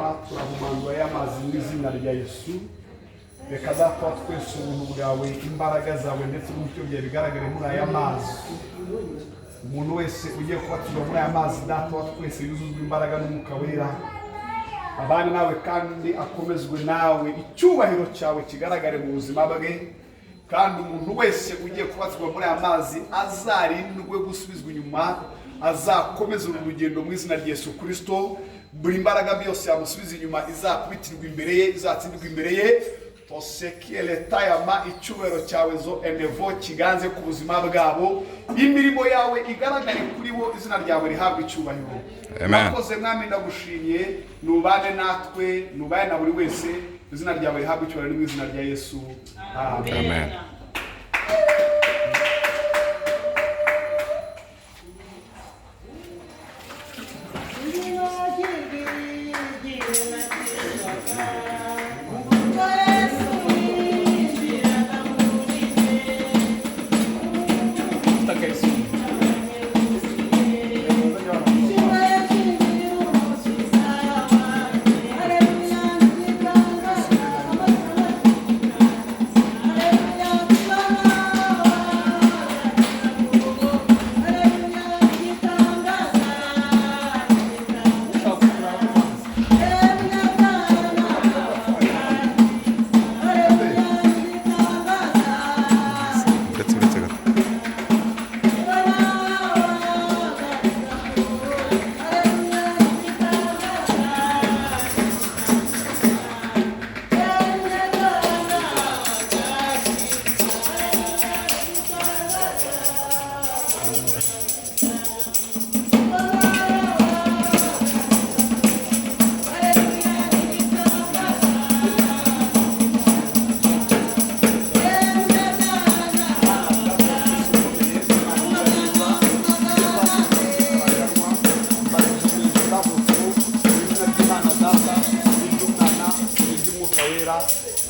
Hanyuma turahumanura y'amazi mu izina rya Yesu. Reka Data wa twese, ubuntu bwawe, imbaraga zawe ndetse n'umucyo byawe bigaragare muri aya mazi. Umuntu wese ugiye kubatizwa muri aya mazi, Data wa twese, yuzuzwa imbaraga n'Umwuka Wera, abane nawe kandi akomezwe nawe, icyubahiro cyawe kigaragare mu buzima bwe. Kandi umuntu wese ugiye kubatizwa muri aya mazi azarindwe gusubizwa inyuma, azakomeze uru rugendo mu izina rya Yesu Kirisito. Buri mbaraga byose yamusubiza inyuma izakubitirwa imbere ye, izatsindirwa imbere ye. Tosekiele tayama, icyubahiro cyawe zo enevo kiganze ku buzima bwabo, imirimo yawe igaragare kuri bo, izina ryawe rihabwe icyubahiro. Amen. Urakoze Mwami, ndagushimye. Nubane natwe, nubane na buri wese, izina ryawe rihabwe icyubahiro, ni mu izina rya Yesu, amen. Amen. Uretse, uretse gato.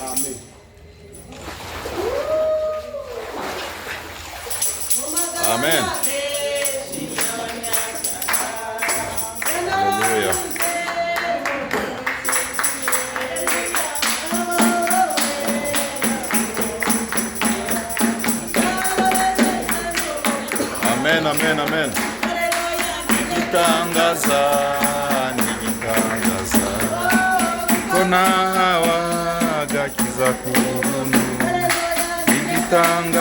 Amen. Amen. Hallelujah. Amen, amen, amen. Igitangaza ni igitangaza ko nahawe agakiza ku buntu. Igitangaza.